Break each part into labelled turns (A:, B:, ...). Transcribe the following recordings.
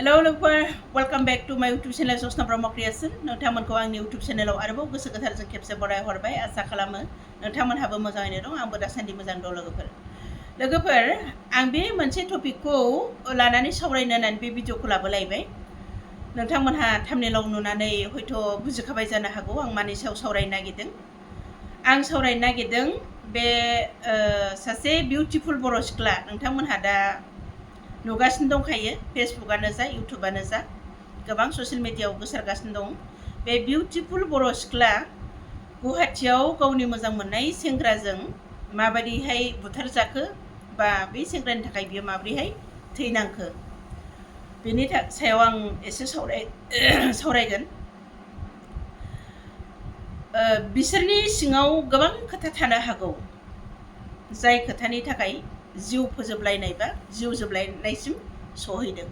A: Hello लोगोफोर welcome back to माय YouTube channel जसना Brahma creation नोंथांमोनखौ आंनि यूट्यूब चेनेलाव आरोबाव गोसो गोथारजों खेबसे बराय हरबाय आसा खालामो नोंथांमोनहाबो मोजाङैनो दं आंबो दासान्दि मोजां दं लोगोफोर आं बे मोनसे टपिकखौ लानानै सावरायनो होननानै बे भिडिअखौ लाबोलायबाय नोंथांमोनहा थाम्बनेलाव नुनानै हयथ' बुजिखाबाय जानो हागौ आं मानि सायाव सावरायनो नागिरदों बे सासे बिउटिफुल बर' सिख्ला नोंथांमोनहा दा नुगासिनो दंखायो फेसबुकआनो जा इउटुबानो जा गोबां ससियेल मिडियायाव गोसारगासिनो दं बे बिउटिफुल बर' सिख्ला गुवाहाटियाव गावनि मोजां मोननाय सेंग्राजों माबायदिहाय बुथारजाखो बा बे सेंग्रानि थाखाय बियो माबोरैहाय थैनांखो बेनि सायाव आं एसे सावरायगोन बिसोरनि सिङाव गोबां खोथा थानो हागौ जाय खोथानि थाखाय जिउ फोजोबलायनाय बा जिउ जोबलायनायसिम सहैदों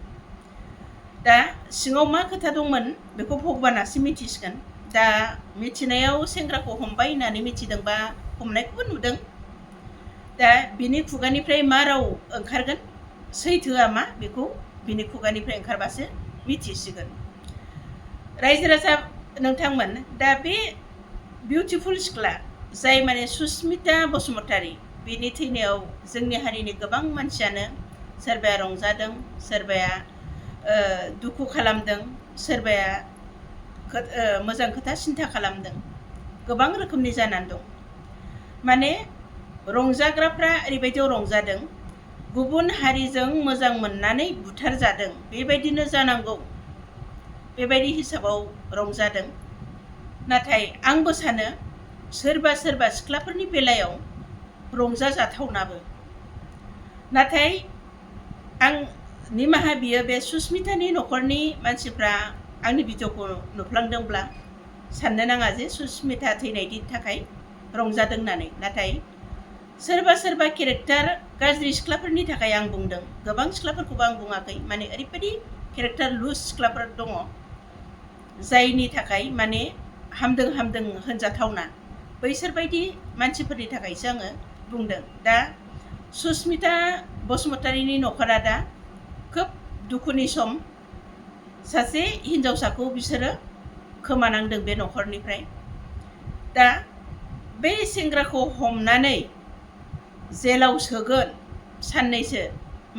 A: दा सिङाव मा खोथा दंमोन बेखौ भगबानासो मिथिसिगोन दा मिथिनायाव सेंग्राखौ हमबाय होननानै मिथिदोंबा हमनायखौबो नुदों दा बिनि खुगानिफ्राय मा राव ओंखारगोन सैथोआ मा बेखौ बिनि खुगानिफ्राय ओंखारबासो मिथिसिगोन रायजो राजा नोंथांमोन दा बे बिउटिफुल सिख्ला जाय माने सुस्मिता बसुमतारी बिनि थैनायाव जोंनि हारिनि गोबां मानसियानो सोरबाया रंजादों सोरबाया दुखु खालामदों सोरबाया मोजां खोथा सिन्था खालामदों गोबां रोखोमनि जानानै दं माने रंजाग्राफ्रा ओरैबायदियाव रंजादों गुबुन हारिजों मोजां मोननानै बुथारजादों बेबायदिनो जानांगौ बेबायदि हिसाबाव रंजादों नाथाय आंबो सानो सोरबा सिख्लाफोरनि बेलायाव रंजाजाथावनाबो नाथाय आं निमाहा बियो बे सुस्मितानि न'खरनि मानसिफ्रा आंनि भिडिअखौ नुफ्लांदोंब्ला साननो नाङा जे सुस्मिता थैनायनि थाखाय रंजादों होननानै नाथाय सोरबा केरेक्टार गाज्रि सिख्लाफोरनि थाखाय आं बुंदों गोबां सिख्लाफोरखौबो आं बुङाखै माने ओरैबायदि केरेक्टार लुज सिख्लाफोर दङ जायनि थाखाय माने हामदों होनजाथावना बैसोरबायदि मानसिफोरनि थाखायसो आङो बुंदों दा सुस्मिता बसुमतारीनि न'खरा दा खोब दुखुनि सम सासे हिन्जावसाखौ बिसोरो खोमानांदों बे न'खरनिफ्राय दा बे सेंग्राखौ हमनानै जेलाव सोगोन साननैसो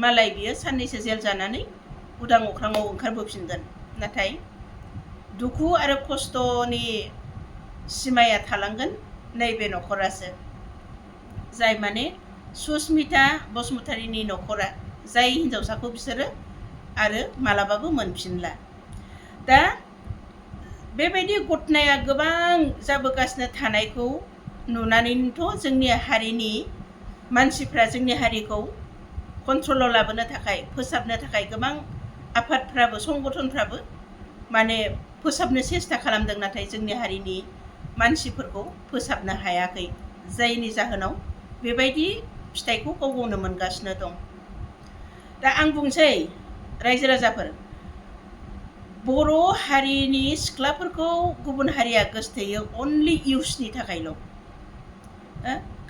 A: मालाय बियो साननैसो जेल जानानै उदां अख्राङाव ओंखारबोफिनगोन नाथाय दुखु आरो खस्थ'नि सिमाया थालांगोन नैबे न'खरासो जाय माने सुस्मिता बसुमतारीनि न'खरा जाय हिन्जावसाखौ बिसोरो आरो मालाबाबो मोनफिनला दा बेबायदि घटनाया गोबां जाबोगासिनो थानायखौ नुनानैनोथ' जोंनि हारिनि मानसिफ्रा जोंनि हारिखौ कन्ट्रलाव लाबोनो थाखाय फोसाबनो थाखाय गोबां आफादफ्राबो संगठनफ्राबो माने फोसाबनो सेस्था खालामदों नाथाय जोंनि हारिनि मानसिफोरखौ फोसाबनो हायाखै जायनि जाहोनाव बेबायदि फिथाइखौ गाव गावनो मोनगासिनो दं दा आं बुंसै रायजो राजाफोर बर' हारिनि सिख्लाफोरखौ गुबुन हारिया गोसथोयो अनलि इउसनि थाखायल'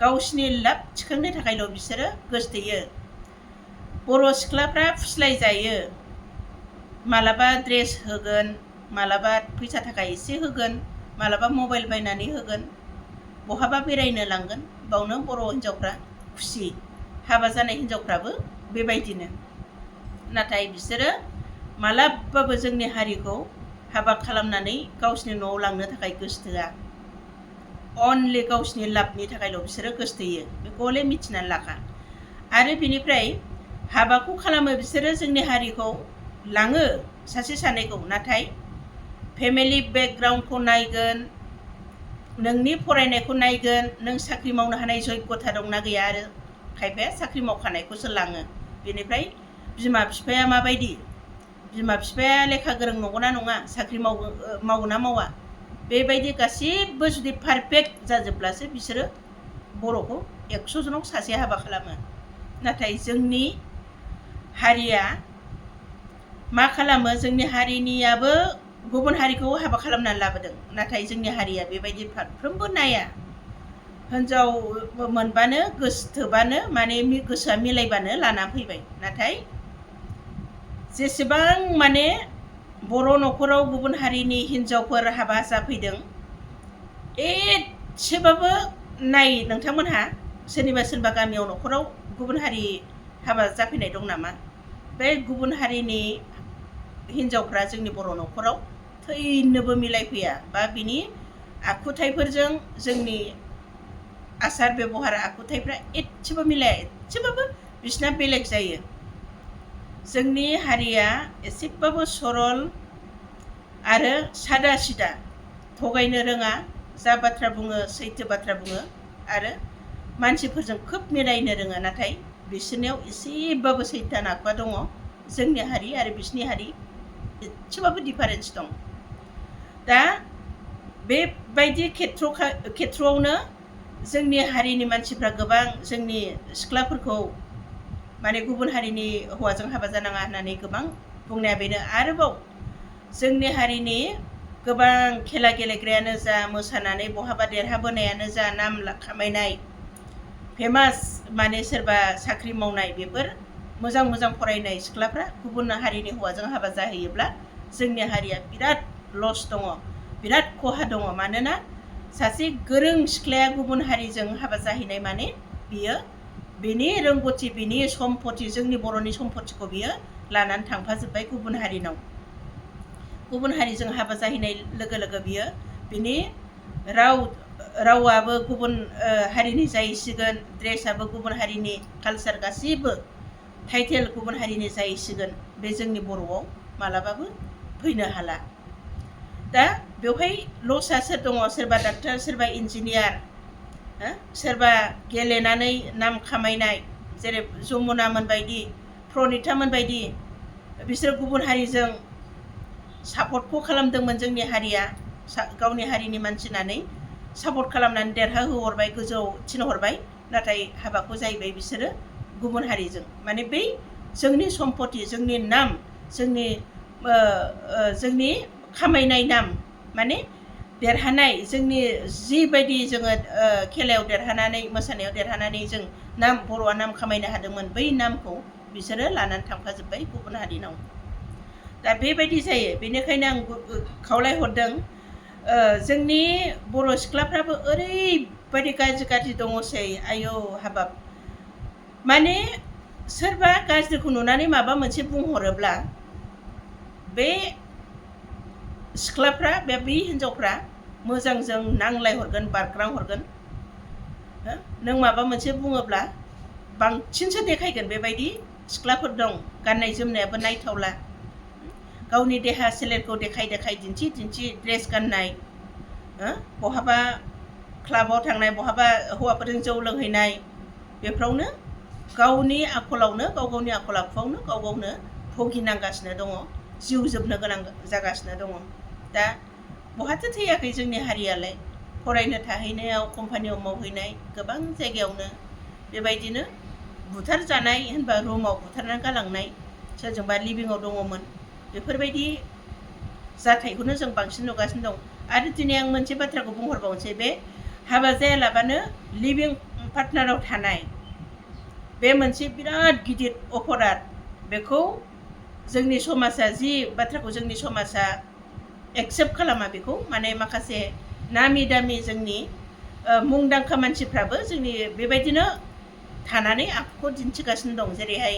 A: गावसिनि लाब थिखांनो थाखायल' बिसोरो गोसथोयो बर' सिख्लाफ्रा फुस्लायजायो मालाबा ड्रेस होगोन मालाबा फैसा थाखा एसे होगोन मालाबा मबाइल बायनानै होगोन बहाबा बेरायनो लांगोन बावनो बर' हिन्जावफ्रा खुसि हाबा जानाय हिन्जावफ्राबो बेबायदिनो नाथाय बिसोरो मालाबाबो जोंनि हारिखौ हाबा खालामनानै गावसिनि न'आव लांनो थाखाय गोसथोआ अनलि गावसिनि लाबनि थाखायल' बिसोरो गोसथोयो बेखौ हले मिथिनानै लाखा आरो बिनिफ्राय हाबाखौ खालामो बिसोरो जोंनि हारिखौ लाङो सासे सानैखौ नाथाय फेमिलि बेकग्राउन्डखौ नायगोन नोंनि फरायनायखौ नायगोन नों साख्रि मावनो हानाय जग्यता दंना गैया आरो खायफाया साख्रि मावखानायखौसो लाङो बेनिफ्राय बिमा बिफाया माबायदि बिमा बिफाया लेखा गोरों नंगौना नङा साख्रि मावो ना मावा बेबायदि गासिबो जुदि पारफेक्ट जाजोबब्लासो बिसोरो बर'खौ 100 जनाव सासे हाबा खालामो नाथाय जोंनि हारिया मा खालामो जोंनि हारिनियाबो गुबुन हारिखौ हाबा खालामनानै लाबोदों नाथाय जोंनि हारिया बेबायदि फारफ्रोमबो नाया हिन्जाव मोनबानो गोसो थोबानो माने गोसोआ मिलायबानो लाना फैबाय नाथाय जेसेबां माने बर' न'खराव गुबुन हारिनि हिन्जावफोर हाबा जाफैदों एसेबाबो नाय नोंथांमोनहा सोरनिबा सोरनिबा गामियाव न'खराव गुबुन हारि हाबा जाफैनाय दं नामा? बे गुबुन हारिनि हिन्जावफ्रा जोंनि बर' न'खराव थैनोबो मिलायफैया बा बिनि आखुथाइफोरजों जोंनि आसार बेबहार आखुथाइफ्रा एसेबो मिलाया, एसेबाबो बिसिना बेलेग जायो। जोंनि हारिया एसेबाबो सरल आरो सादा सिदा, थगायनो रोङा, जा बाथ्रा बुङो सैथो बाथ्रा बुङो आरो मानसिफोरजों खोब मिलायनो रोङो। नाथाय बिसोरनियाव एसेबाबो सैथान आखुआ दङ। जोंनि हारि आरो बिसिनि हारि एसेबाबो डिफारेन्स दं। दा बेबायदि खेथ्रआवनो जोंनि हारिनि मानसिफ्रा गोबां जोंनि सिख्लाफोरखौ माने गुबुन हारिनि हौवाजों हाबा जानाङा होननानै गोबां बुंनाया बेनो। आरोबाव जोंनि हारिनि गोबां खेला गेलेग्रायानो जा, मोसानानै बहाबा देरहाबोनायानो जा, नाम खामायनाय, फेमास माने सोरबा साख्रि मावनाय, बेफोर मोजां मोजां फरायनाय सिख्लाफ्रा गुबुन हारिनि हौवाजों हाबा जाहैयोब्ला जोंनि हारिया बिराद लस दङ, बिराद खहा दङ। मानोना सासे गोरों सिख्लाया गुबुन हारिजों हाबा जाहैनाय माने बियो बिनि रोंगौथि, बिनि सम्पति, जोंनि बर'नि सम्पतिखौ बियो लानानै थांफाजोब्बाय गुबुन हारिनाव। गुबुन हारिजों हाबा जाहैनाय लोगो लोगो बियो बिनि रावाबो गुबुन हारिनि जाहैसिगोन, ड्रेसाबो गुबुन हारिनि, कालसार गासिबो टाइटेल गुबुन हारिनि जाहैसिगोन। बे जोंनि बर'आव मालाबाबो फैनो हाला। दा बेवहाय लसआ सोर दङ? सोरबा डाक्टार, सोरबा इन्जिनियार, सोरबा गेलेनानै नाम खामायनाय, जेरै जमुना मोनबायदि, प्रनिता मोनबायदि, बिसोर गुबुन हारिजों सापर्टखौ खालामदोंमोन। जोंनि हारिया गावनि हारिनि मानसि होननानै सापर्ट खालामनानै देरहाहोहरबाय, गोजौआव थिनहरबाय। नाथाय हाबाखौ जाहैबाय बिसोरो गुबुन हारिजों। माने बै जोंनि सम्पति, जोंनि नाम, जोंनि खामायनाय नाम, माने देरहानाय, जोंनि जिबायदि जोङो खेलायाव देरहानानै, मोसानायाव देरहानानै जों बर'आ नाम खामायनो हादोंमोन, बै नामखौ बिसोरो लानानै थांफाजोब्बाय गुबुन हारिनाव। दा बेबायदि जायो। बेनिखायनो आं खावलायहरदों, जोंनि बर' सिख्लाफ्राबो ओरैबायदि गाज्रि गाज्रि दङसै, आयौ हाबाब। माने सोरबा गाज्रिखौ नुनानै माबा मोनसे बुंहरोब्ला बे सिख्लाफ्रा, बे हिन्जावफ्रा मोजांजों नांलायहरगोन, बारग्रांहरगोन। नों माबा मोनसे बुङोब्ला बांसिनसो देखायगोन। बेबायदि सिख्लाफोर दं। गाननाय जोमनायाबो नायथावला, गावनि देहा सोलेरखौ देखाय देखाय, दिन्थि दिन्थि ड्रेस गाननाय, बहाबा क्लाबाव थांनाय, बहाबा हौवाफोरजों जौ लोंहैनाय, बेफ्रावनो गावनि आखलावनो, गाव गावनि आखल आखुआवनो गाव गावनो भुगिनांगासिनो दङ, जिउ जोबनो गोनां जागासिनो दङ। दा बहाथो थैयाखै जोंनि हारियालाय? फरायनो थाहैनायाव, कम्पानियाव मावहैनाय, गोबां जायगायावनो बेबायदिनो बुथारजानाय होनबा रुमाव बुथारनानै गालांनाय, सोरजोंबा लिभिंआव दङमोन, बेफोरबायदि जाथायखौनो जों बांसिन नुगासिनो दं। आरो दिनै आं मोनसे बाथ्राखौ बुंहरबावनोसै, बे हाबा जायालाबानो लिभिं पार्टनाराव थानाय, बे मोनसे बिराद गिदिर अपराध। बेखौ जोंनि समाजा, जि बाथ्राखौ जोंनि समाजा एक्सेप्ट खालामा, बेखौ माने माखासे नामि दामि जोंनि मुंदांखा मानसिफ्राबो जोंनि बेबायदिनो थानानै आखुखौ दिन्थिगासिनो दं। जेरैहाय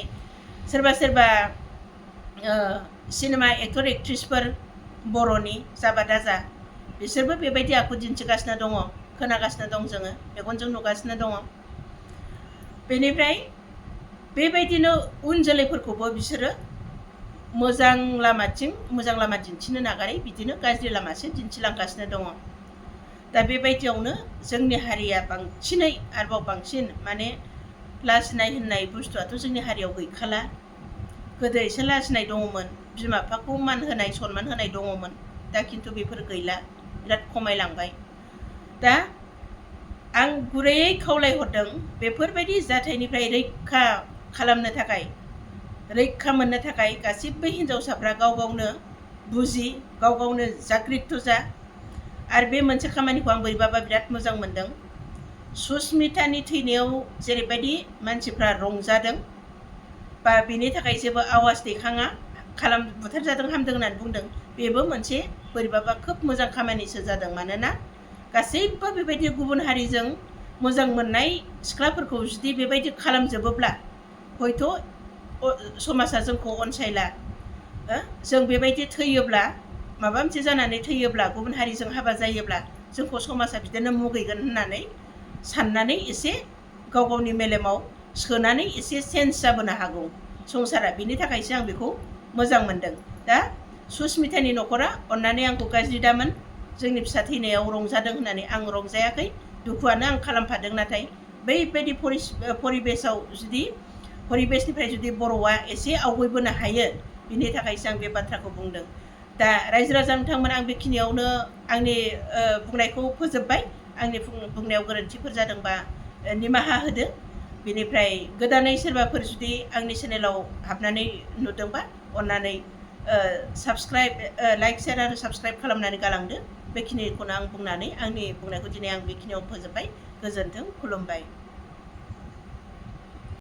A: सोरबा सोरबा सिनेमा एक्टर एक्ट्रिसफोर बर'नि जाबा दाजा, बिसोरबो बेबायदि आखु दिन्थिगासिनो दङ, खोनागासिनो दं, जोङो मेगनजों नुगासिनो दङ। बेनिफ्राय बेबायदिनो उन जोलैफोरखौबो बिसोरो मोजां लामा दिन्थिनो नागारै बिदिनो गाज्रि लामासो दिन्थिलांगासिनो दङ। दा बेबायदियावनो जोंनि हारिया बांसिनै, आरोबाव बांसिन माने लाजिनाय होननाय बुस्थुआथ' जोंनि हारियाव गैखाला। गोदो एसे लाजिनाय दङमोन, बिमा बिफाखौ मान होनाय, सनमान होनाय दङमोन। दा खिन्थु बेफोर गैला, बिराद खमायलांबाय। दा आं गुरैयै खावलायहरदों, बेफोरबायदि जाथायनिफ्राय रैखा खालामनो थाखाय, रैखा मोननो थाखाय गासिबो हिन्जावसाफ्रा गाव गावनो बुजि, गाव गावनो जाग्रित जा। आरो बे मोनसे खामानिखौ आं बोरैबाबा बिराद मोजां मोनदों। सुस्मितानि थैनायाव जेरैबायदि मानसिफ्रा रंजादों बा बेनि थाखाय जेबो आवाज दैखाङा, बुथारजादों हामदों होननानै बुंदों बेबो मोनसे बोरैबाबा खोब मोजां खामानिसो जादों मानोना गासैबो बेबायदि गुबुन हारिजों मोजां मोननाय सिख्लाफोरखौ जुदि बेबायदि खालामजोबोब्ला हयथ' समाजा जोंखौ अनसायला जों बेबायदि थैयोब्ला माबा मोनसे जानानै थैयोब्ला गुबुन हारिजों हाबा जायोब्ला जोंखौ समाजा बिदिनो मुगैगोन होननानै साननानै एसे गाव गावनि मेलेमाव सोनानै एसे चेन्ज जाबोनो हागौ संसारा बिनि थाखायसो आं बेखौ मोजां मोनदों दा सुस्मितानि न'खरा अननानै आंखौ गाज्रि दामोन जोंनि फिसा थैनायाव रंजादों होननानै आं रंजायाखै दुखुआनो आं खालामफादों नाथाय बैबायदि परिबेसनिफ्राय जुदि बर'आ एसे आवगायबोनो हायो बिनि थाखायसो आं बे बाथ्राखौ बुंदों दा रायजो राजा नोंथांमोन आं बेखिनियावनो आंनि बुंनायखौ फोजोबबाय आंनि बुंनायाव गोरोन्थिफोर जादोंबा निमाहा होदो बेनिफ्राय गोदानै सोरबाफोर जुदि आंनि चेनेलाव हाबनानै नुदोंबा अननानै लाइक शेयार आरो साबस्क्राइब खालामनानै गालांदो बेखिनिखौनो आं बुंनानै आंनि बुंनायखौ दिनै आं बेखिनियाव फोजोबबाय गोजोन्थों खुलुमबाय